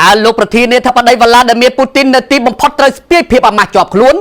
តើលោកប្រធានាធិបតីវ្លាឌីមៀពូទីននៅទីបំផុតត្រូវស្ពាយភាពអាម៉ាស់ជាប់ខ្លួន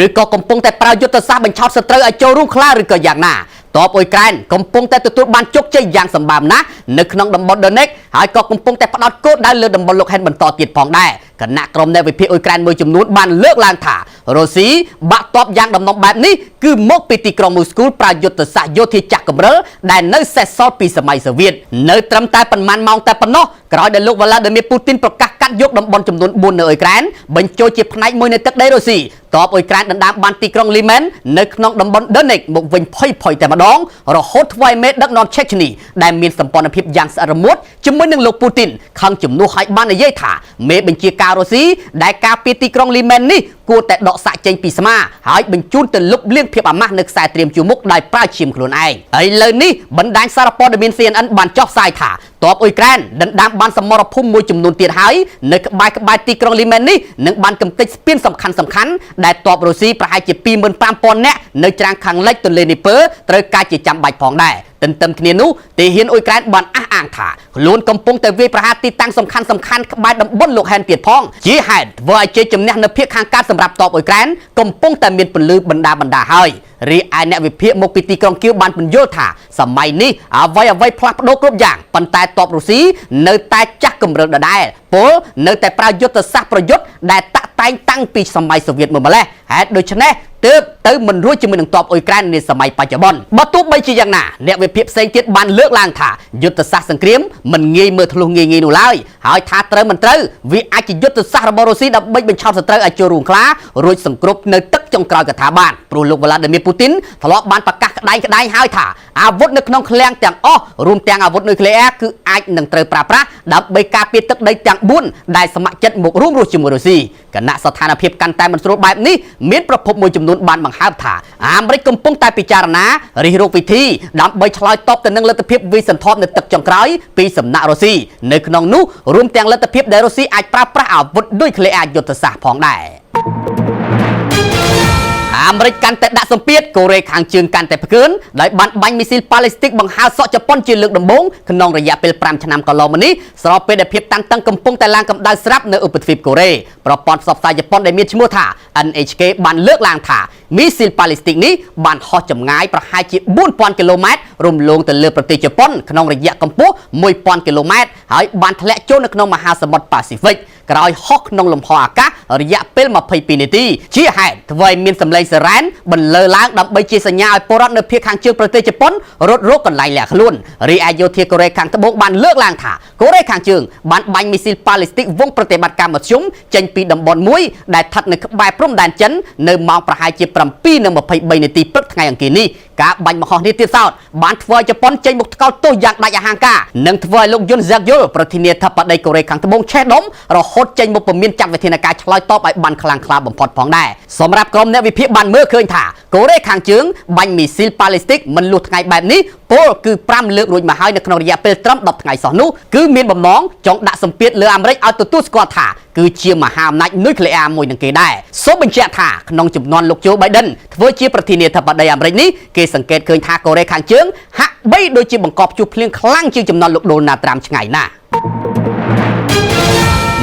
ឬក៏កំពុងតែប្រើយុទ្ធសាស្ត្របញ្ឆោតសត្រូវឲ្យចូលរួមខ្លាឬក៏យ៉ាងណាតបអ៊ុយក្រែនកំពុងតែទទួលបានជោគជ័យយ៉ាងសម្បើមណាស់នៅក្នុងតំបន់ដូណេកហើយក៏កំពុងតែផ្ដោតគោលដៅលើតំបន់លោកហេនបន្តទៀតផងដែរគណៈក្រុមអ្នកវិភាគអ៊ុយក្រែនមួយចំនួនបានលើកឡើងថារុស្ស៊ីបាក់តបយ៉ាងដំណំបែបនេះគឺមកពីទីក្រុងមូស្គូប្រើយុទ្ធសាស្ត្រយោធាចាស់កម្រិលដែលនៅសេសសល់ពីសម័យសូវៀតនៅត្រឹមតែប៉ុន្មានម៉ោងតែប៉ុណ្ណោះក្រោយដែលលោកវ្លាឌីមៀពូទីនប្រកាសកាត់យកតំបន់ចំនួន4នៅអ៊ុយក្រែនបញ្ចូលជាផ្នែកមួយនៃទឹកដីរុស្ស៊ីតបអ៊ុយក្រែនដណ្ដើមបានទីក្រុងលីមែននៅក្នុងតំបន់ដូណេកមកវិញផុយផុយតែម្ដងរហូតធ្វើឲ្យមេដឹកនាំឆេឆនីដែលមានសម្ព័ន្ធភាពយ៉ាងស្អិតរមួតជាមួយនឹងលោកពូទីនខឹងជំនួសឲ្យបាននិយាយថាមេបញ្ជាការរុស្ស៊ីដែលការពារទីក្រុងលីមែននេះគួរតែដកសាក់ចេញពីស្មាហើយបញ្ជូនទៅលុបលាងភាពអាម៉ាស់នៅខ្សែត្រៀមជួរមុខដោយប្រើឈាមខ្លួនឯងឥឡូវនេះបណ្ដាញសារព័ត៌មាន CNN បានចុះផ្សាយថាតបអ៊ុយក្រែនដណ្ដើមបានសមរភូមិមួយចំនួនទៀតហើយនៅក្បែរក្បែរទីក្រុងលីមែននេះនឹងបានកំទេចស្ពានសំខាន់សំខាន់ដែលតបរុស្ស៊ីប្រហែលជា25,000នាក់នៅច្រាំងខាងលិចទន្លេនីពើត្រូវការជាចាំបាច់ផងដែរទន្ទឹមគ្នានោះទាហានអ៊ុយក្រែនបានអះអាងថាខ្លួនកំពុងតែវាយប្រហារទីតាំងសំខាន់សំខាន់ក្បែរតំបន់លោកហែនទៀតផងជាហេតុធ្វើឲ្យជ័យជំនះនៅភាគខាងកើតសម្រាប់តបអ៊ុយក្រែនកំពុងតែមានពន្លឺបណ្ដាបណ្ដាហើយរីឯអ្នកវិភាគមកពីទីក្រុងគៀវបានពន្យល់ថាសម័យនេះអ្វីអ្វីផ្លាស់ប្ដូរគ្រប់យ៉ាងប៉ុន្តែតបរុស្ស៊ីនៅតែចាស់កម្រិតដដែលពលនៅតែប្រើយុទ្ធសាស្ត្រប្រយុទ្ធដែលតាក់តែងតាំងពីសម័យសូវៀតមកម្លេះហេតុដូច្នេះទើបទៅមិនរួចជាមួយនឹងតបអ៊ុយក្រែននាសម័យបច្ចុប្បន្នបើទោះបីជាយ៉ាងណាអ្នកវិភាគផ្សេងទៀតបានលើកឡើងថាយុទ្ធសាស្ត្រសង្គ្រាមមិនងាយមើលធ្លុះងាយៗនោះឡើយហើយថាត្រូវមិនត្រូវវាអាចជាយុទ្ធសាស្ត្ររបស់រុស្ស៊ីដើម្បីបញ្ឆោតសត្រូវឲ្យចូលរួមខ្លារួចសង្គ្រប់នៅទឹកចុងក្រោយក៏ថាបានព្រោះលោកវ្លាឌីមៀពូទីនធ្លាប់បានប្រកាសក្តែងក្តែងហើយថាអាវុធនៅក្នុងឃ្លាំងទាំងអស់រួមទាំងអាវុធនុយក្លេអ៊ែរគឺអាចនឹងត្រូវប្រើប្រាស់ដើម្បីការពារទឹកដីទាំង4ដែលស្ម័គ្រចិត្តមករួមរស់ជាមួយរុស្ស៊ីគណៈស្ថានភាពកាន់តែមិនស្រួលបែបនេះមានប្រភពមួយចំនួនបានបង្ហើបថាអាមេរិកកំពុងតែពិចារណារិះរកវិធីដើម្បីឆ្លើយតបទៅនឹងលទ្ធភាពវិសន្ធប់នៅទឹកចុងក្រោយពីសំណាក់រុស្ស៊ីនៅក្នុងនោះរួមទាំងលទ្ធភាពដែលរុស្ស៊ីអាចប្រើប្រាស់អាវុធនុយក្លេអ៊ែរយុទ្ធសាស្ត្រផងដែរអាមេរិកកាន់តែដាក់សម្ពាធកូរ៉េខាងជើងកាន់តែផ្កើនដោយបានបាញ់មីស៊ីលប៉ាឡេស្ទីកបង្ហើរសក់ជប៉ុនជាលើកដំបូងក្នុងរយៈពេល5ឆ្នាំកន្លងមកនេះស្របពេលដែលភាពតានតឹងកំពុងតែឡើងកម្ដៅស្រាប់នៅឧបទ្វីបកូរ៉េប្រព័ន្ធផ្សព្វផ្សាយជប៉ុនដែលមានឈ្មោះថា NHK បានលើកឡើងថាមីស៊ីលប៉ាឡេស្ទីកនេះបានហោះចម្ងាយប្រហែលជា4000គីឡូម៉ែត្ររំលងទៅលើប្រទេសជប៉ុនក្នុងរយៈកម្ពស់1000គីឡូម៉ែត្រហើយបានធ្លាក់ចូលនៅក្នុងមហាសមុទ្រប៉ាស៊ីហ្វិកក្រោយហោះក្នុងលំហអាកាសរយៈពេល22នាទីជាហេតុធ្វើឲ្យមានសម្លេងសេរ៉ែនបន្លឺឡើងដើម្បីជាសញ្ញាឲ្យពលរដ្ឋនៅភាគខាងជើងប្រទេសជប៉ុនរត់រកកន្លែងលាក់ខ្លួនរីឯយោធាកូរ៉េខាងត្បូងបានលើកឡើងថាកូរ៉េខាងជើងបានបាញ់មីស៊ីលប៉ាឡេស្ទីកវងប្រតិបត្តិការមធ្យមចេញពីតំបន់មួយដែលស្ថិតនៅក្បែរព្រំដែនចិននៅម៉ោងប្រហែលជា7:23នាទីព្រឹកថ្ងៃអង្គារនេះការបាញ់បង្ហោះនេះទៀតសោតបានធ្វើឲ្យជប៉ុនចេញមកថ្កោលទោសយ៉ាងដាច់អហង្ការនិងធ្វើឲ្យលោកយុនហ្សាក់យុលប្រធានាធិបតីកូរ៉េខាងត្បូងឆេះដុំរហូតចេញមកពមៀនចាត់វិធានការឆ្លើយតបឲ្យបានខ្លាំងក្លាបំផុតផងដែរសម្រាប់ក្រុមអ្នកវិភាគបានមើលឃើញថាកូរ៉េខាងជើងបាញ់មីស៊ីលប៉ាឡេស្ទីកមិនលុះថ្ងៃបែបនេះពលគឺ5លើករួចមកហើយនៅក្នុងរយៈពេលត្រឹម10ថ្ងៃសោះនោះគឺមានបំណងចង់ដាក់សម្ពាធលើអាមេរិកឲ្យទទួលស្គាល់ថាគឺជាមហាអំណាចនុយក្លេអ៊ែរមួយនឹងគេដែរសូមបញ្ជាក់ថាក្នុងចំនួនលោកជូបៃដិនធ្វើជាប្រធានាធិបតីអាមេរិកនេះគេសង្កេតឃើញថាកូរ៉េខាងជើងហាក់បីដូចជាបង្កប់ជួសភ្លៀងខ្លាំងជាងចំនួនលោកដូណាល់ត្រាំឆ្ងាយណាស់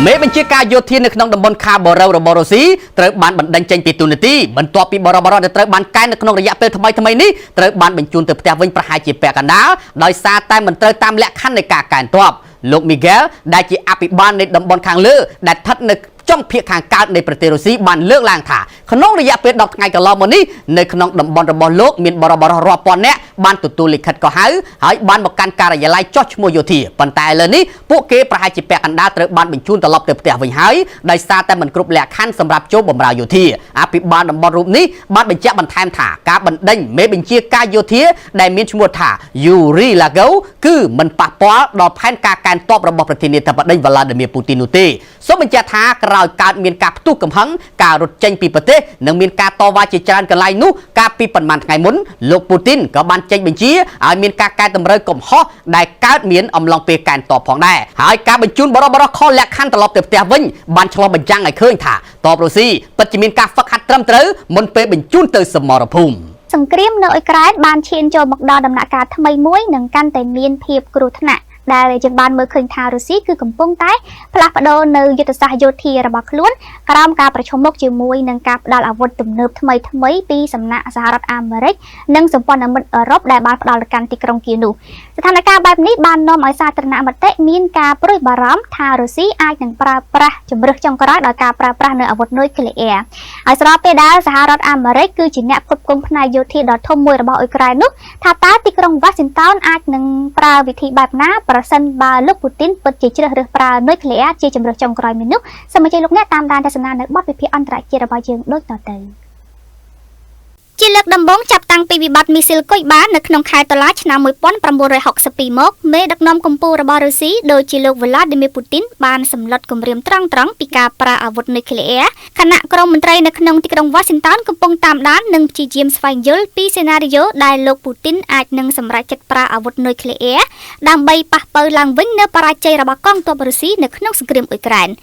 មេបញ្ជាការយោធានៅក្នុងតំបន់ខាបូរ៉ូរបស់រុស្ស៊ីត្រូវបានបណ្ដេញចេញពីទូនាទីបន្ទាប់ពីបរិបរដែលត្រូវបានកែនៅក្នុងរយៈពេលថ្មីថ្មីនេះត្រូវបានបញ្ជូនទៅផ្ទះវិញប្រហែលជាពាក់កណ្ដាលដោយសារតែមិនត្រូវតាមលក្ខខណ្ឌនៃការកែនទ័ពលោកមីហ្គេលដែលជាអភិបាលនៃតំបន់ខាងលើដែលស្ថិតនៅចុងភាគខាងកើតនៃប្រទេសរុស្ស៊ីបានលើកឡើងថាក្នុងរយៈពេល10ថ្ងៃកន្លងមកនេះនៅក្នុងតំបន់របស់លោកមានបរិបររាប់ពាន់នាក់បានទទួលលិខិតកោះហៅហើយបានមកកាន់ការិយាល័យចោះឈ្មោះយោធាប៉ុន្តែឥឡូវនេះពួកគេប្រហែលជាពាក់កណ្ដាលត្រូវបានបញ្ជូនត្រឡប់ទៅផ្ទះវិញហើយដោយសារតែមិនគ្រប់លក្ខខណ្ឌសម្រាប់ចូលបម្រើយោធាអភិបាលតំបន់រូបនេះបានបញ្ជាក់បន្ថែមថាការបណ្ដេញមេបញ្ជាការយោធាដែលមានឈ្មោះថាយូរីឡាហ្គោគឺមិនប៉ះពាល់ដល់ផែនការកែនទ័ពរបស់ប្រធានាធិបតីវ្លាឌីមៀពូទីននោះទេសូមបញ្ជាក់ថាក្រោយកើតមានការផ្ទុះកំហឹងការរត់ចេញពីប្រទេសនិងមានការតវ៉ាជាច្រើនកន្លែងនោះកាលពីប៉ុន្មានថ្ងៃមុនលោកពូទីនក៏បានចេញបញ្ជាឲ្យមានការកែតម្រូវកំហុសដែលកើតមានអំឡុងពេលកែនតបផងដែរហើយការបញ្ជូនបរិបរខលក្ខខណ្ឌត្រឡប់ទៅផ្ទះវិញបានឆ្លុះបញ្ចាំងឲ្យឃើញថាតបរុស្ស៊ីពិតជាមានការហ្វឹកហាត់ត្រឹមត្រូវមុនពេលបញ្ជូនទៅសមរភូមិ សង្គ្រាមនៅអ៊ុយក្រែនបានឈានចូលមកដល់ដំណាក់កាលថ្មីមួយនិងកាន់តែមានភាពគ្រោះថ្នាក់ ដែលយើងបានមើលឃើញថារុស្ស៊ីគឺកំពុងតែផ្លាស់ប្ដូរនៅយុទ្ធសាស្ត្រយោធារបស់ខ្លួនក្រោមការប្រឈមមុខជាមួយនឹងការផ្ដល់អាវុធទំនើបថ្មីថ្មីពីសំណាក់សហរដ្ឋអាមេរិកនិងសម្ព័ន្ធមិត្តអឺរ៉ុបដែលបានផ្ដល់ទៅកាន់ទីក្រុងគៀវនោះស្ថានភាពបែបនេះបាននាំឲ្យសាធារណមតិមានការព្រួយបារម្ភថារុស្ស៊ីអាចនឹងប្រើប្រាស់ជម្រើសចុងក្រោយដោយការប្រើប្រាស់នៅអាវុធនុយក្លេអ៊ែរហើយស្របពេលដែលសហរដ្ឋអាមេរិកគឺជាអ្នកផ្គត់ផ្គង់ផ្នែកយោធាដ៏ធំមួយរបស់អ៊ុយក្រែននោះថាតើទីក្រុងវ៉ាស៊ីនតោនអាចនឹងប្រើវិធីបែបណាប្រសិនបើលោកពូទីនពិតជាជ្រើសរើសប្រើនុយក្លេអ៊ែរជាជម្រើសចុងក្រោយមួយនោះសូមអញ្ជើញលោកអ្នកតាមដានទស្សនានៅបទវិភាគអន្តរជាតិរបស់យើងដូចតទៅ។ ជាលើកដំបូងចាប់តាំងពីវិបត្តិមីស៊ីលគុយបានៅក្នុងខែតុលាឆ្នាំ1962មកមេដឹកនាំកម្ពុជារបស់រុស្ស៊ីដូចជាលោកវ្លាឌីមៀពូទីនបានសម្លុតគម្រាមត្រង់ៗពីការប្រើអាវុធនុយក្លេអ៊ែរខណៈក្រុមមន្ត្រីនៅក្នុងទីក្រុងវ៉ាស៊ីនតោនកំពុងតាមដាននិងព្យាយាមស្វែងយល់ពីសេណារីយ៉ូដែលលោកពូទីនអាចនឹងសម្រេចចិត្តប្រើអាវុធនុយក្លេអ៊ែរដើម្បីប៉ះប៉ូវឡើងវិញនៅបរាជ័យរបស់កងទ័ពរុស្ស៊ីនៅក្នុងសង្គ្រាមអ៊ុយក្រែន។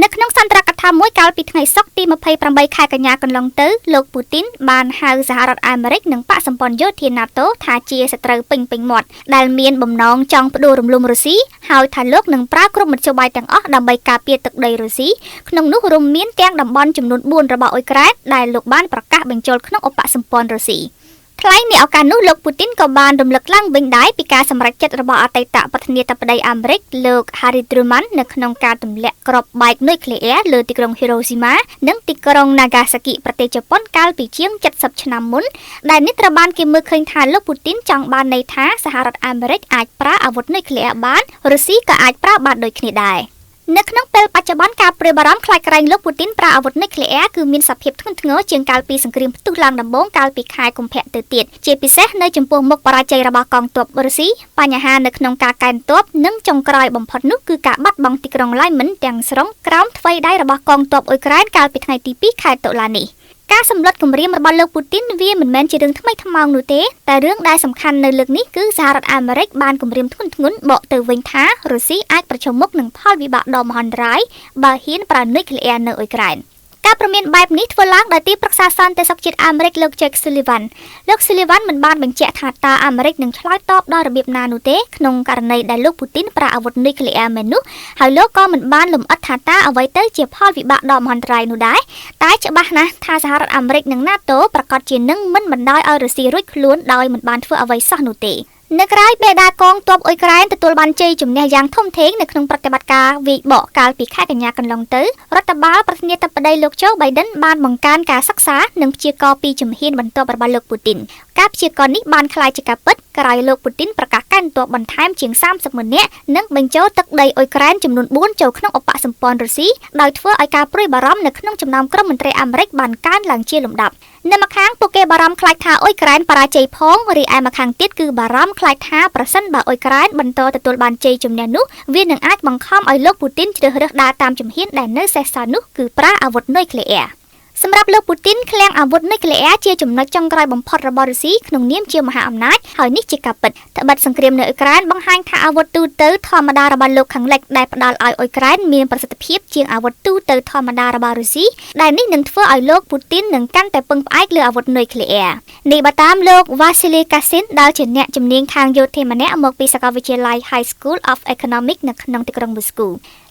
នៅក្នុងសន្ទរកថាមួយកាលពីថ្ងៃសុក្រទី28ខែកញ្ញាកន្លងទៅលោកពូទីនបានហៅសហរដ្ឋអាមេរិកនិងបក្សសម្ព័ន្ធយោធា NATO ថាជាសត្រូវពេញពេញមាត់ដែលមានបំណងចង់ផ្ដួលរំលំរុស្ស៊ីហើយថាលោកនឹងប្រើគ្រប់មធ្យោបាយទាំងអស់ដើម្បីការពារទឹកដីរុស្ស៊ីក្នុងនោះរួមមានទាំងតំបន់ចំនួន4របស់អ៊ុយក្រែនដែលលោកបានប្រកាសបញ្ចូលក្នុងឧបសម្ព័ន្ធរុស្ស៊ី។ ថ្លែងនាឱកាសនោះលោកពូទីនក៏បានរំលឹកឡើងវិញដែរពីការសម្រេចចិត្តរបស់អតីតប្រធានាធិបតីអាមេរិកលោក Harry Truman នៅក្នុងការទម្លាក់គ្រាប់បែកនុយក្លេអ៊ែរលើទីក្រុង Hiroshima និងទីក្រុង Nagasaki ប្រទេសជប៉ុនកាលពីជាង70ឆ្នាំមុនដែលនេះត្រូវបានគេមើលឃើញថាលោកពូទីនចង់បានន័យថាសហរដ្ឋអាមេរិកអាចប្រើអាវុធនុយក្លេអ៊ែរបានរុស្ស៊ីក៏អាចប្រើបានដូចគ្នាដែរ។ នៅក្នុងពេលបច្ចុប្បន្នការព្រួយបារម្ភខ្លាចក្រែងលោកពូទីនប្រើអាវុធនុយក្លេអ៊ែរគឺមានសភាពធ្ងន់ធ្ងរជាងកាលពីសង្គ្រាមផ្ទុះឡើងដំបូងកាលពីខែកុម្ភៈទៅទៀតជាពិសេសនៅចំពោះមុខបរាជ័យរបស់កងទ័ពរុស្ស៊ីបញ្ហានៅក្នុងការកែនទ័ពនិងចុងក្រោយបំផុតនោះគឺការបាត់បង់ទីក្រុងឡៃមិនទាំងស្រុងក្រោមថ្វីដៃរបស់កងទ័ពអ៊ុយក្រែនកាលពីថ្ងៃទី2ខែតុលានេះ។ ការសម្លុតគម្រាមរបស់លោកពូទីនវាមិនមែនជារឿងថ្មីថ្មោងនោះទេតែរឿងដែលសំខាន់នៅលើកនេះគឺសហរដ្ឋអាមេរិកបានគម្រាមធ្ងន់ធ្ងរបកទៅវិញថារុស្ស៊ីអាចប្រឈមមុខនឹងផលវិបាកដ៏មហន្តរាយបើហ៊ានប្រើនុយក្លេអ៊ែរនៅអ៊ុយក្រែន។ ការព្រមានបែបនេះធ្វើឡើងដោយទីប្រឹក្សាសន្តិសុខជាតិអាមេរិកលោក Jake Sullivan។ លោក Sullivan មិនបានបញ្ជាក់ថាតើអាមេរិកនឹងឆ្លើយតបដល់របៀបណានោះទេក្នុងករណីដែលលោកពូទីនប្រើអាវុធនុយក្លេអ៊ែរមែននោះហើយលោកក៏មិនបានលម្អិតថាតើអ្វីទៅជាផលវិបាកដ៏មហន្តរាយនោះដែរតែច្បាស់ណាស់ថាសហរដ្ឋអាមេរិកនិង NATO ប្រាកដជានឹងមិនបណ្ដោយឲ្យរុស្ស៊ីរួចខ្លួនដោយមិនបានធ្វើអ្វីសោះនោះទេ។ នៅក្រោយពេលដែលកងទ័ពអ៊ុយក្រែនទទួលបានជ័យជំនះយ៉ាងធំធេងនៅក្នុងប្រតិបត្តិការវាយបកកាលពីខែកញ្ញាកន្លងទៅរដ្ឋបាលប្រធានាធិបតីលោកโจ Biden បានបង្កើនការសិក្សានិងព្យាករណ៍ពីជំហានបន្ទាប់របស់លោកពូទីន។ ការព្យាករណ៍នេះបានក្លាយជាការពិតក្រោយលោកពូទីនប្រកាសកែនទ័ពបន្ថែមជាង30ម៉ឺននាក់និងបញ្ចូលទឹកដីអ៊ុយក្រែនចំនួន4ចូលក្នុងឧបសម្ព័ន្ធរុស្ស៊ីដោយធ្វើឲ្យការព្រួយបារម្ភនៅក្នុងចំណោមក្រុមមន្ត្រីអាមេរិកបានកើនឡើងជាលំដាប់។ នៅម្ខាងពួកគេបារម្ភខ្លាចថាអ៊ុយក្រែនបរាជ័យផងរីឯម្ខាងទៀតគឺបារម្ភខ្លាចថាប្រសិនបើអ៊ុយក្រែនបន្តទទួលបានជ័យជំនះនោះវានឹងអាចបង្ខំឲ្យលោកពូទីនជ្រើសរើសដើរតាមជំហានដែលនៅសេសសល់នោះគឺប្រើអាវុធនុយក្លេអ៊ែរ។ សម្រាប់លោកពូទីនឃ្លាំងអាវុធនុយក្លេអ៊ែរជាចំណុចចុងក្រោយបំផុតរបស់រុស្ស៊ីក្នុងនាមជាមហាអំណាចហើយនេះជាការពិតត្បិតសង្គ្រាមនៅអ៊ុយក្រែនបង្ហាញថាអាវុធទូទៅធម្មតារបស់លោកខាងលិចដែលផ្ដល់ឲ្យអ៊ុយក្រែនមានប្រសិទ្ធភាពជាងអាវុធទូទៅធម្មតារបស់រុស្ស៊ីដែលនេះនឹងធ្វើឲ្យលោកពូទីននឹងកាន់តែពឹងផ្អែកលើអាវុធនុយក្លេអ៊ែរ។ នេះបើតាមលោក Vasily Kassin ដែលជាអ្នកជំនាញខាងយោធាម្នាក់មកពីសាកលវិទ្យាល័យ High School of Economics នៅក្នុងទីក្រុងមូស្គូ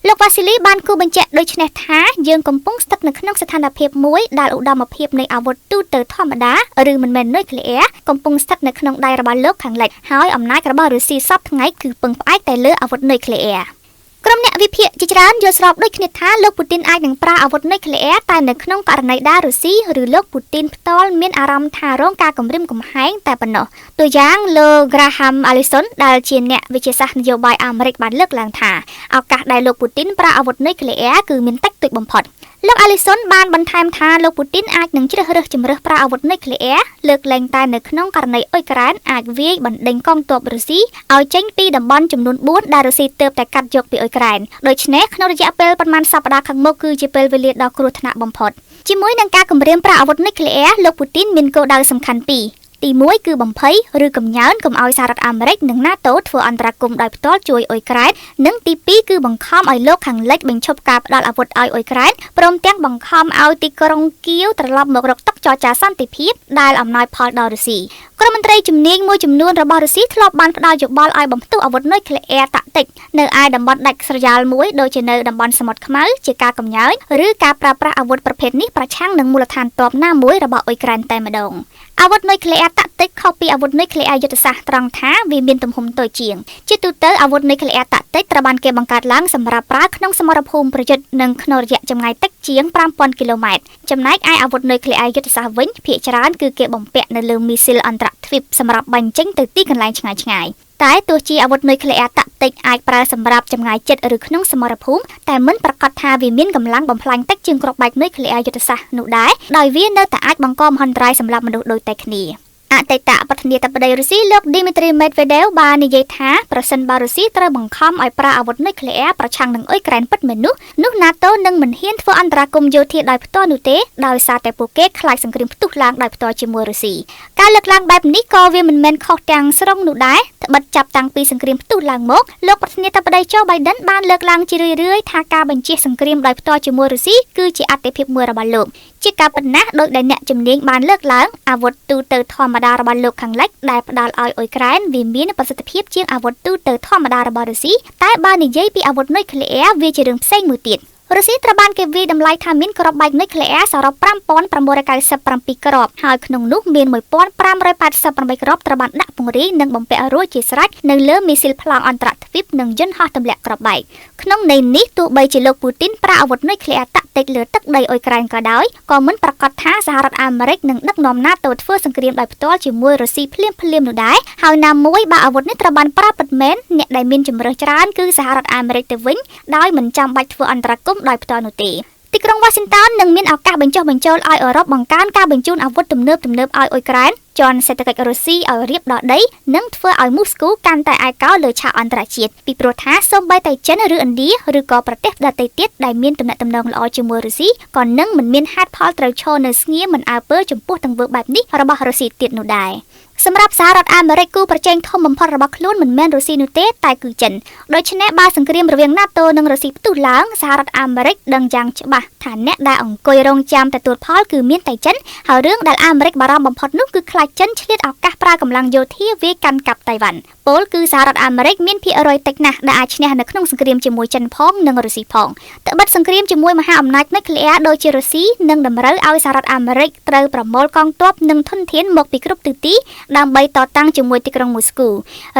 លោកវ៉ាស៊ីលីបានគូបញ្ជាក់ដូចនេះថាយើងកំពុងស្ថិតនៅក្នុងស្ថានភាពមួយដែលឧត្តមភាពនៃអាវុធទូទៅធម្មតាឬមិនមែននុយក្លេអ៊ែរកំពុងស្ថិតនៅក្នុងដៃរបស់លោកខាងលិចហើយអំណាចរបស់រុស្ស៊ីសព្វថ្ងៃគឺពឹងផ្អែកតែលើអាវុធនុយក្លេអ៊ែរ។ ក្រុមអ្នកវិភាគជាច្រើនយល់ស្របដូចគ្នាថាលោកពូទីនអាចនឹងប្រើអាវុធនុយក្លេអ៊ែរតែនៅក្នុងករណីដែលរុស្ស៊ីឬលោកពូទីនផ្ទាល់មានអារម្មណ៍ថារងការគំរាមកំហែងតែប៉ុណ្ណោះតួយ៉ាងលោក Graham Allison ដែលជាអ្នកវិទ្យាសាស្ត្រនយោបាយអាមេរិកបានលើកឡើងថាឱកាសដែលលោកពូទីនប្រើអាវុធនុយក្លេអ៊ែរគឺមានតិចតួចបំផុត។ លោក Allison បានបន្ថែមថាលោកពូទីនអាចនឹងជ្រើសរើសជម្រើសប្រើអាវុធនុយក្លេអ៊ែរលើកលែងតែនៅក្នុងករណីអ៊ុយក្រែនអាចវាយបណ្ដេញកងទ័ពរុស្ស៊ីឲ្យចេញពីតំបន់ចំនួន4ដែលរុស្ស៊ីទើបតែកាត់យកពីអ៊ុយក្រែនដូច្នេះក្នុងរយៈពេលប្រមាណសប្តាហ៍ខាងមុខគឺជាពេលវេលាដ៏គ្រោះថ្នាក់បំផុត។ ជាមួយនឹងការគំរាមប្រើអាវុធនុយក្លេអ៊ែរលោកពូទីនមានគោលដៅសំខាន់ពីរ ទី1គឺបំភ័យឬកំញើនកុំឲ្យសហរដ្ឋអាមេរិកនិង NATO ធ្វើអន្តរាគមន៍ដោយផ្ទាល់ជួយអ៊ុយក្រែននិងទី2គឺបង្ខំឲ្យលោកខាងលិចបញ្ឈប់ការផ្ដល់អាវុធឲ្យអ៊ុយក្រែនព្រមទាំងបង្ខំឲ្យទីក្រុងគៀវត្រឡប់មករកតុចរចាសន្តិភាពដែលអំណោយផលដល់រុស្ស៊ីក្រុមមន្ត្រីជំនាញមួយចំនួនរបស់រុស្ស៊ីធ្លាប់បានផ្ដល់យោបល់ឲ្យបំផ្ទុះអាវុធនុយក្លេអ៊ែរតាក់ទិកនៅឯតំបន់ដាច់ស្រយាលមួយដូចជានៅតំបន់សមុទ្រខ្មៅជាការកំញើញឬការប្រើប្រាស់អាវុធប្រភេទនេះប្រឆាំងនឹងមូលដ្ឋានទ័ពណាមួយរបស់អ៊ុយក្រែនតែម្ដងអាវុធនុយក្លេអ៊ែរតាក់ទិកខុសពីអាវុធនុយក្លេអ៊ែរយុទ្ធសាស្ត្រត្រង់ថាវាមានទំហំតូចជាងជាទូទៅអាវុធនុយក្លេអ៊ែរតាក់ទិកត្រូវបានគេបង្កើតឡើងសម្រាប់ប្រើក្នុងសមរភូមិប្រយុទ្ធនិងក្នុងរយៈចម្ងាយតិចជាង5000គីឡូម៉ែត្រចំណែកឯអាវុធនុយក្លេអ៊ែរយុទ្ធសាស្ត្រវិញភាគច្រើនគឺគេបំពាក់នៅលើមីស៊ីលអន្តរទ្វីបសម្រាប់បាញ់ចេញទៅទីកន្លែងឆ្ងាយៗតែទោះជាអាវុធនុយក្លេអ៊ែរតាក់ទិកអាចប្រើសម្រាប់ចម្ងាយជិតឬក្នុងសមរភូមិតែមិនប្រាកដថាវាមានកម្លាំងបំផ្លាញតិចជាងគ្រាប់បែកនុយក្លេអ៊ែរយុទ្ធសាស្ត្រនោះដែរដោយវានៅតែអាចបង្កមហន្តរាយសម្រាប់មនុស្សដូចតែគ្នាអតីតប្រធានាធិបតីរុស្ស៊ីលោកឌីមីត្រីមេដវេដេវបាននិយាយថាប្រសិនបើរុស្ស៊ីត្រូវបង្ខំឲ្យប្រើអាវុធនុយក្លេអ៊ែរប្រឆាំងនឹងអ៊ុយក្រែនពិតមែននោះ NATO នឹងមិនហ៊ានធ្វើអន្តរាគមន៍យោធាដោយផ្ទាល់នោះទេដោយសារតែពួកគេខ្លាចសង្គ្រាមផ្ទុះឡើងដោយផ្ទាល់ជាមួយរុស្ស៊ីការលើកឡើងបែបនេះក៏វាមិនមែនខុសទាំងស្រុងនោះដែរត្បិតចាប់តាំងពីសង្គ្រាមផ្ទុះឡើងមកលោកប្រធានាធិបតីโจបៃដិនបានលើកឡើងជារឿយៗថាការបញ្ជាសង្គ្រាមដោយផ្ទាល់ជាមួយរុស្ស៊ីគឺជាអត្ថិភាពមួយរបស់លោកជាការពិតណាស់ដោយដែលអ្នកជំនាញបានលើកឡើងអាវុធទូទៅធម្មតារបស់លោកខាងលិចដែលផ្ដល់ឲ្យអ៊ុយក្រែនវាមានប្រសិទ្ធភាពជាងអាវុធទូទៅធម្មតារបស់រុស្ស៊ីតែបើនិយាយពីអាវុធនុយក្លេអ៊ែរវាជារឿងផ្សេងមួយទៀតរុស្ស៊ីត្រូវបានគេវាយតម្លៃថាមានគ្រាប់បែកនុយក្លេអ៊ែរសរុប5997គ្រាប់ហើយក្នុងនោះមាន1588គ្រាប់ត្រូវបានដាក់ពង្រាយនិងបំពាក់រួចជាស្រេចនៅលើមីស៊ីលប្លង់អន្តរទ្វីបនិងយន្តហោះទម្លាក់គ្រាប់បែកក្នុងន័យនេះទោះបីជាលោកពូទីនប្រើអាវុធនុយក្លេអ៊ែរតាក់ទិកលើទឹកដីអ៊ុយក្រែនក៏ដោយក៏មិនប្រាកដថាសហរដ្ឋអាមេរិកនឹងដឹកនាំ NATO ធ្វើសង្គ្រាមដោយផ្ទាល់ជាមួយរុស្ស៊ីភ្លាមៗនោះដែរហើយណាមួយបើអាវុធនេះត្រូវបានប្រើពិតមែនអ្នកដែលមានជម្រើសច្រើនគឺសហរដ្ឋអាមេរិកទៅវិញដោយមិនចាំបាច់ធ្វើអន្តរាគមន៍ដោយផ្ទាល់នោះទេទីក្រុងវ៉ាស៊ីនតោននឹងមានឱកាសបញ្ចុះបញ្ចូលឲ្យអឺរ៉ុបបង្កើនការបញ្ជូនអាវុធទំនើបៗឲ្យអ៊ុយក្រែនជន់សេដ្ឋកិច្ចរុស្ស៊ីឲ្យរាបដល់ដីនិងធ្វើឲ្យមូស្គូកាន់តែឯកោលើឆាកអន្តរជាតិពីព្រោះថាសូម្បីតែចិនឬឥណ្ឌាឬក៏ប្រទេសដទៃទៀតដែលមានទំនាក់ទំនងល្អជាមួយរុស្ស៊ីក៏នឹងមិនមានហេតុផលត្រូវឈរនៅស្ងៀមមិនអើពើចំពោះទង្វើបែបនេះរបស់រុស្ស៊ីទៀតនោះដែរសម្រាប់សហរដ្ឋអាមេរិកគូប្រជែងធំបំផុតរបស់ខ្លួនមិនមែនរុស្ស៊ីនោះទេតែគឺចិនដូច្នេះបើសង្គ្រាមរវាង NATO និងរុស្ស៊ីផ្ទុះឡើងសហរដ្ឋអាមេរិកដឹងយ៉ាងច្បាស់ថាអ្នកដែលអង្គុយរងចាំទទួលផលគឺមានតែចិនហើយរឿងដែលអាមេរិកបារម្ភបំផុតនោះគឺខ្លាចចិនឆ្លៀតឱកាសប្រើកម្លាំងយោធាវាយកាន់កាប់តៃវ៉ាន់ពលគឺសហរដ្ឋអាមេរិកមានភាគរយតិចណាស់ដែលអាចឈ្នះនៅក្នុងសង្គ្រាមជាមួយចិនផងនិងរុស្ស៊ីផងត្បិតសង្គ្រាមជាមួយមហាអំណាចនុយក្លេអ៊ែរដូចជារុស្ស៊ីនឹងតម្រូវឲ្យសហរដ្ឋអាមេរិកត្រូវប្រមូលកងទ័ពនិងធនធានមកពីគ្រប់ទិសទីដើម្បីតតាំងជាមួយទីក្រុងមូស្គូ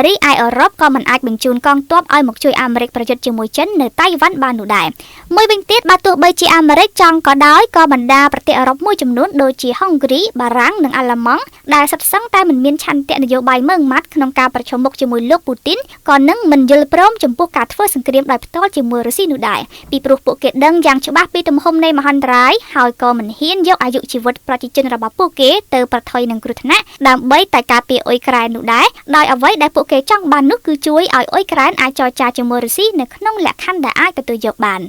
រីឯអឺរ៉ុបក៏មិនអាចបញ្ជូនកងទ័ពឲ្យមកជួយអាមេរិកប្រយុទ្ធជាមួយចិននៅតៃវ៉ាន់បាននោះដែរមួយវិញទៀតបើទោះបីជាអាមេរិកចង់ក៏ដោយក៏បណ្ដាប្រទេសអឺរ៉ុបមួយចំនួនដូចជាហុងគ្រីបារាំងនិងអាល្លឺម៉ង់ដែលសុទ្ធសឹងតែមិនមានឆន្ទៈនយោបាយម៉ឺងម៉ាត់ក្នុងការប្រឈមមុខជាមួយលោកពូទីនក៏នឹងមិនយល់ព្រមចំពោះការធ្វើសង្គ្រាមដោយផ្ទាល់ជាមួយរុស្ស៊ីនោះដែរពីព្រោះពួកគេដឹងយ៉ាងច្បាស់ពីទំហំនៃមហន្តរាយហើយក៏មិនហ៊ានយកអាយុជីវិតប្រជាជនរបស់ពួកគេទៅប្រថុយនឹងគ្រោះថ្នាក់ដើម្បីតែការពារអ៊ុយក្រែននោះដែរដោយអ្វីដែលពួកគេចង់បាននោះគឺជួយឲ្យអ៊ុយក្រែនអាចចរចាជាមួយរុស្ស៊ីនៅក្នុងលក្ខខណ្ឌដែលអាចទទួលយកបាន។